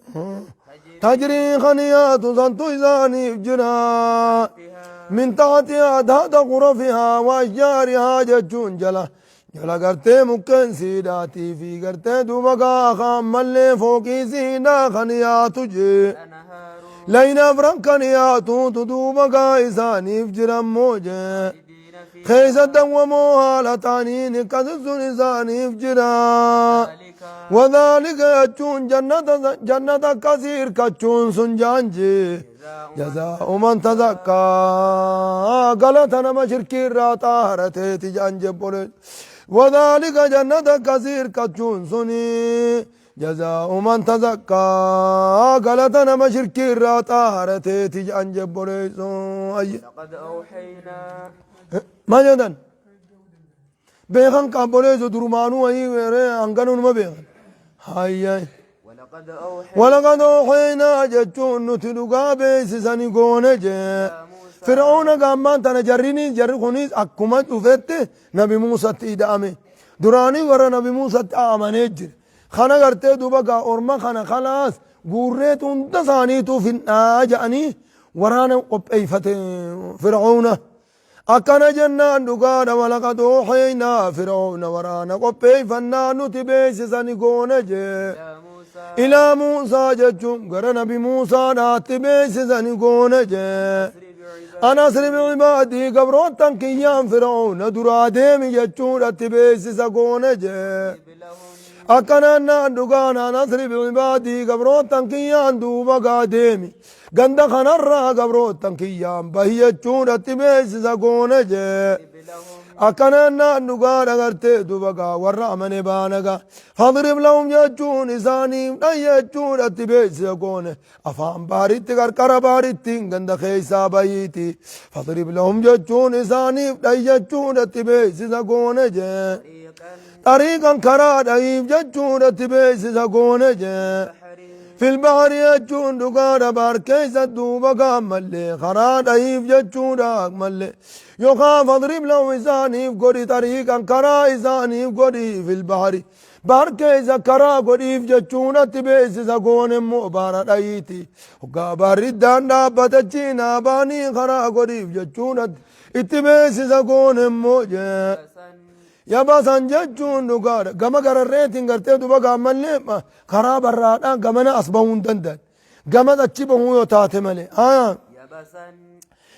تجري خنيات زنتو إساني جرا فيها من تحتها تحت غرفها وأشجارها ججون جلا جلا قرتي مكن سيداتي في قرتي دوبقا خام ملي فوقي سيدا خنيات جي أنهار لين فرنكنياتو تدوبقا إساني فجرا موجة خالدين فيها Keessa dawwamoo haala ta'aniin akkasi sun isaaniif jira. ذلك Wadhaalika jechuun jannata akkasii hirkachuun sun jaanji. جزاء Jazaa'u man tazakkaa galata nama shirkii irraa xaaharateeti jaan jebbole. Wadhaalika jannata akkasii hirkachuun suni jazaa'u man tazakkaa galata nama shirkii irraa xaaharateeti jaan jebbole. Ayye. لقد أوحينا Maal jedhan? Beekan qaabboleessu durumaanuu wayii weeree hanganuu numa beekan. Hayyay. ولقد أوحينا Walaqad ooxeynaa jechuun nuti dhugaa beeksisani goone jee. إلى موسى Fir'auna gaammaan tana jarrinis jarri kunis akkuma dhufetti nabi Muusatti ida'ame. Duraanii warra nabi Muusatti amanee jira. Kana gartee duuba gaa orma kana kalaas guurreetu hunda isaaniituu finnaa jedhanii waraana qopheeffate Fir'auna. Akkana jennaan dhugaadha walaqad ooxeynaa Fir'auna waraana qopheeffannaa nuti beeksisani goone jee. إلى موسى Ilaa Muusaa jechuun gara nabi Muusaadhaatti beeksisani goone jee. أسر بعبادي Ana asri bi'ibaadii gabroottan kiyyaan Fir'auna duraa deemi jechuudhatti beeksisa goone jee. لهم Akkanaan naan dhugaan ana asri bi'ibaadii gabroottan kiyyaan duuba gaa deemi. Ganda kanarraa gabroottan kiyyaan bahi jechuudhatti beeksisa goone jee. لهم Akkanaan naan dhugaa dhagartee duuba gaa warra amane baana gaa. Fadrib lahum jechuun isaaniif dhan jechuudhatti beeksisa goone. Afaan baaritti qarqara baaritti ganda keessaa bahiiti. Fadrib lahum jechuun isaaniif dhan jechuudhatti beeksisa goone jee. طريقا Xariiqan karaa dhahiif jechuudhatti beeksisa goone jee. بحر Filbaari jechuun dhugaadha baar keessa duuba gaammallee karaa dhahiif jechuudha mallee yookaan fadrib lahu isaaniif godhi xariiqan karaa isaaniif godhi filbaari baar keessa karaa godhiif jechuunatti beeksisa goone immoo baara dhahiiti hoggaa baarriddaan dhaabbata chiinaa baanii karaa godhiif jechuunatti itti beeksisa goone immoo jee. حسن Yabasan jechuun dhugaadha. Gama gararreetiin gartee duba gaammallee karaa barraadhaan gamana as bahuu hin danda'an. Gamas achi bahuu yoo taate malee. Haa. يبسا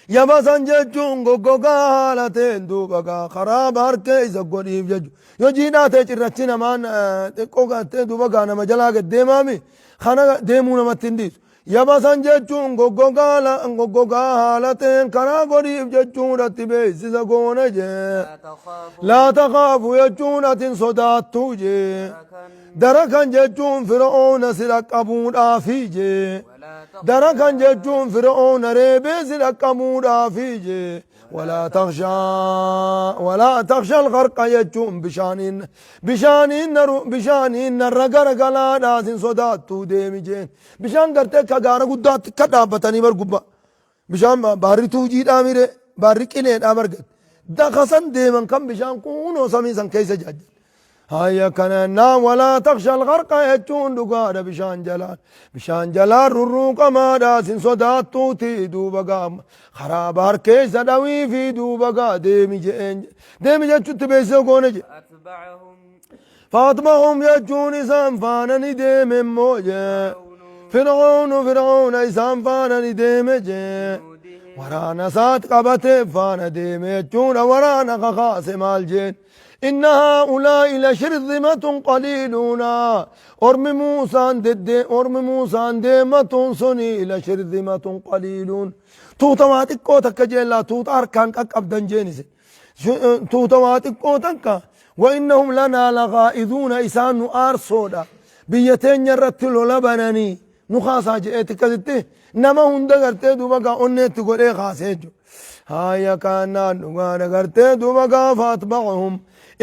Yabasan jechuun goggogaa haala ta'een duuba gaa karaa baarkee isa godhiif jechuudha. Yoo jiidhaa ta'e cirrachi namaan xiqqoo gartee duuba gaa nama jalaa gad deemaami kana deemuu namatti hin dhiisu. Yabasan jechuun goggogaa haala ta'een karaa godhiif jechuudhatti beeksisa goone jee. لا تخاف Laa takhaafu jechuun atin sodaattuu jee. دركا Darakan jechuun Fir'auna si dhaqqabuudhaafi jee. ولا تخشى Darakan jechuun Fir'auna reebee si dhaqqabuudhaafi jee. Walaa takhshaa walaa takhsha al-gharqa jechuun bishaaniin narra garagalaadhaa sin sodaattuu deemi jeen. Bishaan gartee akka gaara guddaatti akka dhaabbatanii bar gubbaa. Bishaan baarri tuujiidhaa mire baarri qileedhaa bargate. Dakasan deeman kan bishaan kunoo samii san keessa jaajjan. Hayya kana naa walaa takhsha al-gharqa jechuun dhugaadha bishaan jalaan. Bishaan jalaan rurruuqamaadha sin sodaattuuti duuba gaa karaa baar keessa dhawii fi duuba gaa deemi jeen. Deemi jechuutti beeksisa goone je. فأتبعهم Faatmahum jechuun isaan faana ni deeme immoo jee. فرعون Fir'aunu Fir'auna isaan faana ni deeme jee. بجنوده Waraana isaat qabatee faana deeme jechuudha waraana kakaase maal jeen. Inna haa'ulaa'i la shirzimatun qaliiluuna. Ormi Muusaan dedde ormi Muusaan deematuun suni la shirzimatun qaliiluun. Tuuta waa xiqqoo takka jeen laa tuuta harkaan qaqqabdan jeen isin. Tuuta waa xiqqoo takka. Wa innahum lanaa lagaa'izuuna isaan nu aarsoodha. Biyya teenya irratti lola bananii nu kaasaa je'eetti akkasitti nama hunda gartee duuba gaa onneetti godhee kaasee jechuudha. Haaya kaanaan dhugaadha gartee duuba gaafa atba'ahum.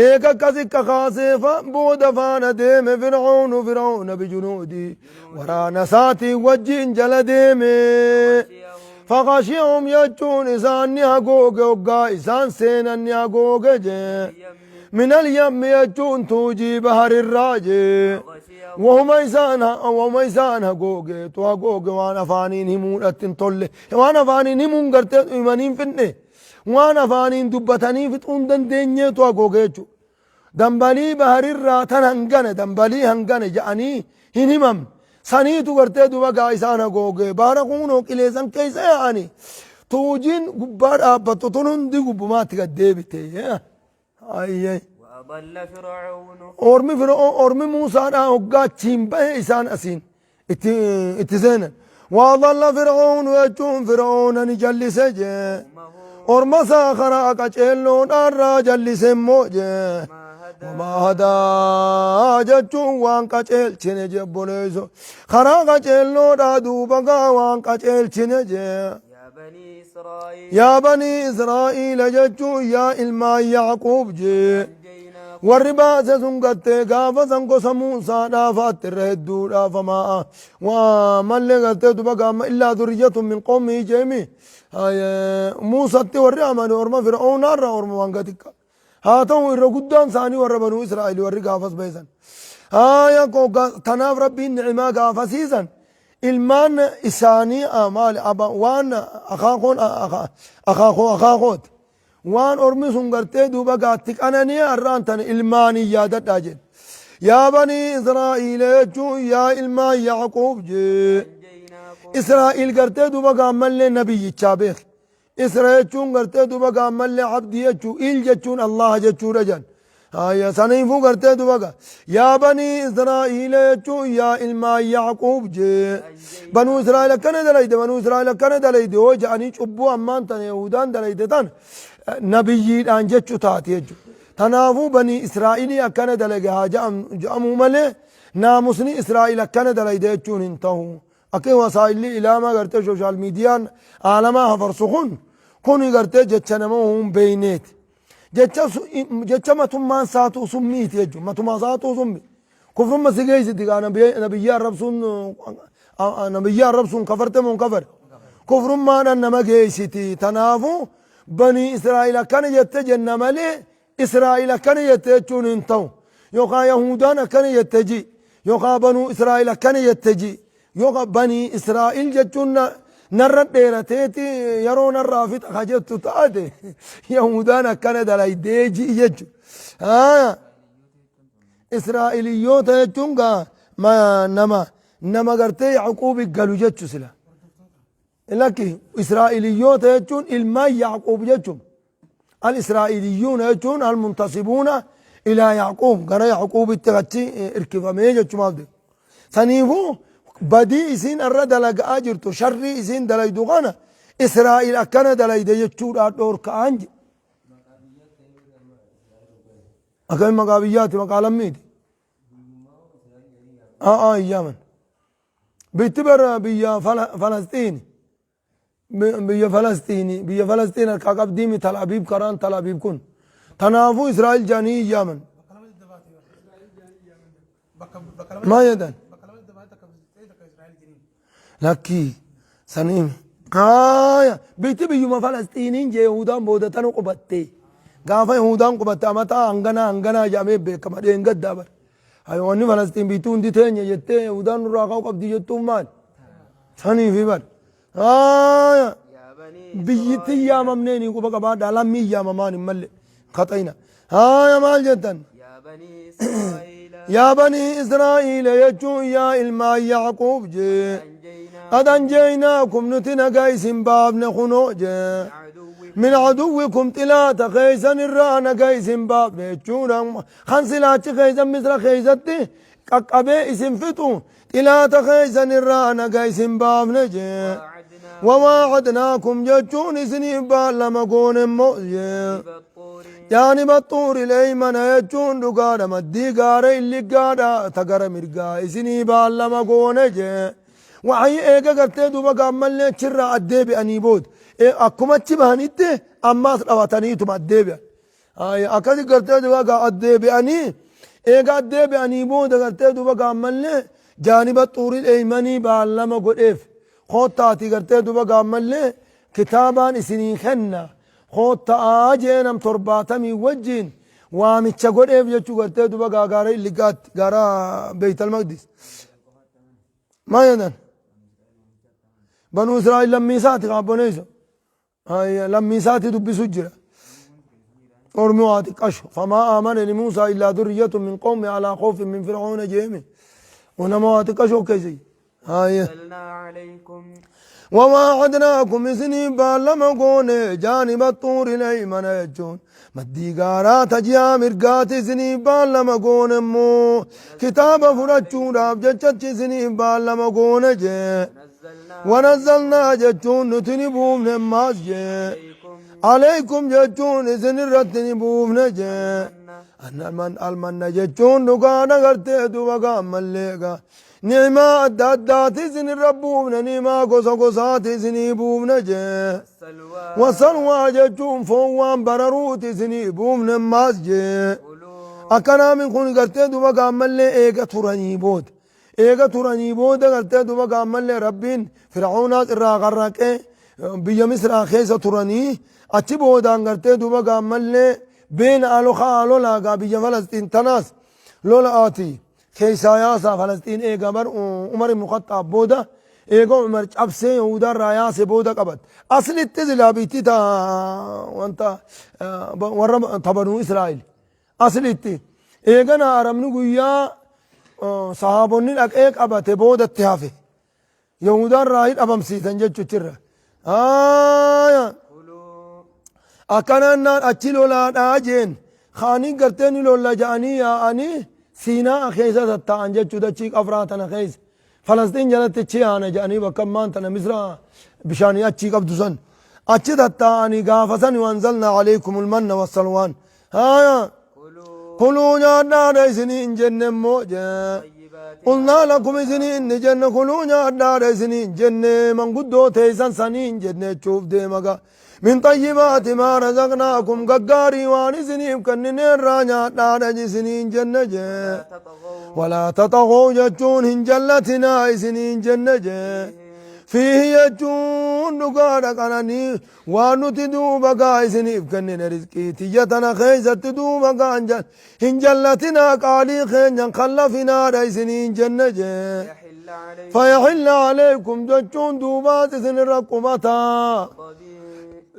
Eega akkasi kakaasee booda faana deeme Fir'aunu Fir'auna bijunuudii waraana isaatii wajjin jala deeme. فغشيهم Faqashihum jechuun isaan ni hagooge hoggaa isaan seenan ni hagooge jee. اليم Min alyammi jechuun tuujii baharirraa jee. فغشيهم Wahuma isaan hagoogeetu hagooge waan afaaniin himuudhatti hin tolle. Waan afaaniin himuun gartee himanii hin finne. Waan afaaniin dubbatanii fixuu hin dandeenyeetu hagooge jechuudha. Dambalii baharirraa tan hangana dambalii hangana jedhanii hin himamne. Saniitu gartee duba gaa isaan hagooge. Baara kunoo qileessan keessa yaa'anii. Tuujiin gubbaa dhaabbattu tun hundi gubbumaatti gad deebite. Ayyee. وأضل فرعون Ormi Fir'oon ormi Muusaadhaa hoggaa achiin bahe isaan asiin itti itti seenan. Waadalla Fir'oon jechuun Fir'oona ni jallise jee. قومه Orma isaa karaa qaceelloodhaarraa jallise immoo jee. ما هدى Wamaa hadaa jechuun waan qaceelchine jee obboleesso. Karaa qaceelloodhaa duuba gaa waan qaceelchine jee. يا بني إسرائيل Yaa banii Israa'iila jechuun yaa ilmaan Yacquub jee. أنجيناكم Warri baase sun gartee gaafa san gosa Muusaa dhaafaatti irra hedduu dhaafamaa. Waa mallee gartee duba gaama illaa durriyyatun min qawmii jeemi. Muusatti warri amane orma Fir'oonaarraa orma waan gatikka. Haa ta'u irra guddaan isaanii warra banuu Israa'el warri gaafas beesan. Haaya tanaaf rabbiin ni'imaa gaafasiisan ilmaan isaanii maali waan akaakoon akaakoo akaakooti. Waan ormi sun gartee duuba gaatti qananii har'aan tana ilmaanii yaadadhaa jedhe. Yaa banii Israa'iila jechuun yaa ilmaan Yacquub jee. أنجيناكم Israa'iil gartee duuba gaammallee nabiyyichaa beek. Isra jechuun gartee duuba gaammallee abdii jechuu il jechuun Allah jechuudha jedhan. Haya saniifuu gartee duuba gaa. Yaa banii Israa'iila jechuun yaa ilmaan Yacquub jee. Banuu Israa'el akkana dalayde banuu Israa'el akkana dalayde hoo jedhanii cubbuu ammaan tana Yahudaan dalayde tan nabiyyiidhaan jechu taate jechuudha. Tanaafuu banii Israa'ilii akkana dalage haa jedhamuu malee naamusni Israa'el akkana dalayde jechuun hin ta'u. Akka wasaa'illi ilaamaa gartee sooshaal miidiyaan aalamaa hafarsu kun kuni gartee jecha nama hin beeyneeti. Jecha jecha matummaan saatuu summiiti jechuudha. Matumaa saatuu summi. Kufrumma si geessiti gaa nabiyyi arrabsuun nabiyyi arrabsuun kafarte moo hin kafare? Kufrummaadhaan nama geessiti. Tanaafuu banii Israa'el akkana jette jenna malee Israa'el akkana jette jechuun hin ta'u. Yookaan Yahudaan akkana jette ji. Yookaan banuu Israa'el akkana jette ji. Yookaan banii Israa'el jechuun narra dheerateeti yeroo narraa fixa ka jettu taate Yahudaan akkana dalaydee ji jechuudha. Israa'eliyyoota jechuun gaa nama nama gartee Yacquubi galu jechu sila. Lakki Israa'eliyyoota jechuun ilmaan Yacquub jechuun. Al-Israa'eliyyuuna jechuun al-muntasibuuna ilaa Yacquub gara Yacquubitti achi irkifamee jechumaaf deemu. Saniifuu badii isiin irra dalagaa jirtu sharrii isiin dalaydu kana Israa'el akkana dalayde jechuudhaan dhoorka'aan jedhe. Akkamiin maqaa biyyaati maqaa lammiiti. Aa iyyaaman. Bitti bara biyya Falasxiini. Biyya Falasxiini biyya Falasxiin harkaa qabdiimi Tal Abiib karaan Tal Abiib kun. Tanaafuu Israa'el jedhanii iyyaaman. Maal jedhan? Lakkii sanii haaya bitti biyyuma Falasxiiniin jee Yahudaan booda tana qubatte. Gaafa Yahudaan qubatte amataa hanganaa hanganaa jedhamee beekama dheengaddaa bara. Hayo wanni Falasxiin biitti hundi teenya jettee Yahudaan nurraa ka'uu qabdi jettuun maali? Saniifi bara. Haaya يا بني biyyittiin إسرائيل yaamamneen quba qabaadhaa lammii yaamamaan hin malle kaxayna. Haaya maal jettan? يا بني إسرائيل Yaa banii Israa'iila jechuun yaa ilmaan Yacquub jee. أنجيناكم قد أنجيناكم nuti nagaa isin baafne kunoo jee. من عدوكم من عدوكم xilaata keeysan irraa nagaa isin baafne jechuudha. Kan silaachi keeysan misra keeysatti qaqqabee isin fixu xilaata keeysan irraa nagaa isin baafne jee. وواعدناكم وواعدناكم jechuun isiniif baallama goone immoo jee. جانب الطور جانب الطور الأيمن jechuun dhugaadha maddii gaara illiggaadha tagara mirgaa isinii baallama goone jee. Waxii eega gartee duuba gaammallee achirraa addeebi'anii booda akkuma achi bahanitti ammaas dhawataniituma addeebi'an. Akkasi gartee duuba gaa addeebi'anii eega addeebi'anii booda gartee duuba gaammallee جانب الطور الأيمن baallama godheef koottaatii gartee duuba gaammallee kitaabaan isinii kenna koottaa jeenam 70 wajjin waamicha godheef jechuu gartee duuba gaa gaara illigaatti gaara Beeytal Maqdis. Maal jedhan? Banuu Israa'el lammiisaati kaabboneessa. Lammiisaati dubbisu jira. Ormi waa xiqqashu. فما آمن لموسى إلا ذرية من قومه على خوف من فرعون jeemi. Nama waa xiqqashu keessa. أنزلنا عليكم Wawaacadnaakum isinii baallama goone jaaniba xuuri leeymana jechuun maddii gaaraa tajiyaa mirgaati isinii baallama goone immoo kitaaba fudhachuudhaaf jechachi isinii baallama goone jee. نزلنا Wanazzalnaa jechuun nuti ni buufne ammaas jee. عليكم Alaykum jechuun isin irratti ni buufne jee. المن Almanna jechuun dhugaadha gartee duba gaammallee gaa. Ni'imaa adda addaati isin irra buufne ni'imaa gosa gosaati isinii buufne jee. السلوى Wasalwaa jechuun foon waan bararuuti isinii buufne ammaas jee. كلوا Akkanaamin kun gartee duba gaammallee eega turanii booda. Eega turanii booda gartee duba gaammallee rabbiin fir'aunaas irraa qarraqee biyya Misraa keessa turanii achi boodaan gartee duba gaammallee beena alokaa lolaagaa biyya Falastiin tanaas lola'aati. Keessaa yaasaa Falastiin eega bar Umar ibn Khattaab booda eega Umar cabsee Yahudaarraa yaase booda qabat. Aslitti silaa biitti ta wanta warra tabanuu Israa'el. Aslitti eegana arabni guyyaa sahaabonni dhaqee qabate boodatti hafe. Yahudaarraa hin dhabamsiisan jechuuchirra. كلوا Akkanaan achi lolaadhaa jeen kaanii gartee ni lolla ja'anii yaa'anii Siinaa keessa tatta'an jechuudha achii qafraa tana keessa. Falastiin jalatti achi yaana ja'anii bakka ammaan tana Misra bishaanii achii qabdu san. Achi tatta'anii gaafa san wanzalnaa alaykumul manna wassalwaan. Haaya. كلوا Kuluu nyaadhaadha isinii hin jenne immoo jee. طيبات Qulnaa lakum isinii inni jenne kuluu nyaadhaadha isinii hin jenne manguddoo teessan sanii hin jenne jechuuf deema gaa. Min xayyibaati maa razaqnaakum gaggaarii waan isiniif kennineerraa nyaadhaadha isinii hin jenne jee. لا تطغوا Walaa taxagoo jechuun hin jallatinaa isinii hin jenne jee. فيه Fiihi jechuun dhugaadha qananii waan nuti duuba gaa isiniif kennine rizqii tiyya tana keessatti duuba gaa hin jallatinaa qaalii keenyan kallafinaadha isinii hin jenne jee. يحل عليكم Fayaxilla alaykum jechuun duubaas isinirra qubataa. غضبي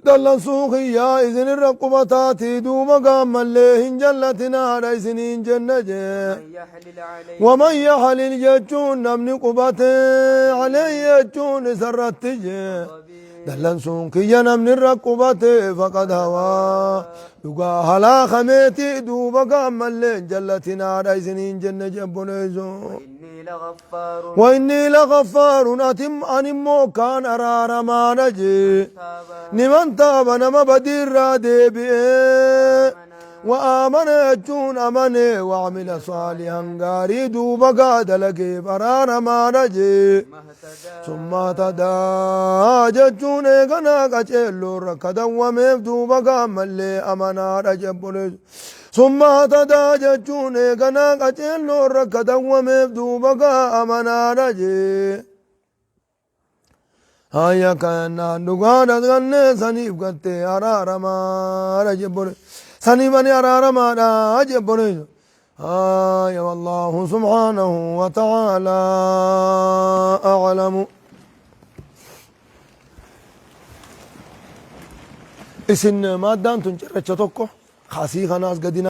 Dallansuu kiyyaa isinirra qubataatii duuba gaammallee hin jallatinaadha isinii hin jenne jee. من يحلل عليه Waman yaxlil jechuun namni qubatee alayhi jechuun isarratti jee. غضبي Dallansuun kiyya namni irra qubate faqad hawaa dhugaa halaakameeti duuba gaammallee hin jallatinaadha isinii hin jenne jebboleessoo. إني لغفار وإني لغفار أتم أن immoo kaan araaramaadha jee. تاب Niman taaba nama badiirraa deebi'ee. وآمن jechuun amane وعمل صالحا gaarii duuba gaa dalageef araaramaadha jee. ما اهتدى ثم اهتدى jechuun eeganaa qaceelloo rakka dawwameef duuba gaammallee amanaadha jebboleessu. ثم اهتدى jechuun eeganaa qaceelloo rakka dawwameef duuba gaa amanaadha jee. Hayya kanaan dhugaadha gannee saniif gartee araaramaadha jebboleessu. Saniif ani araaramaadha jebboleessu. Hayya wallaahu subhaanahu wa ta'aalaa a'lamu. Isin maaddaan tun cirracha tokko kaasii kanaas gadi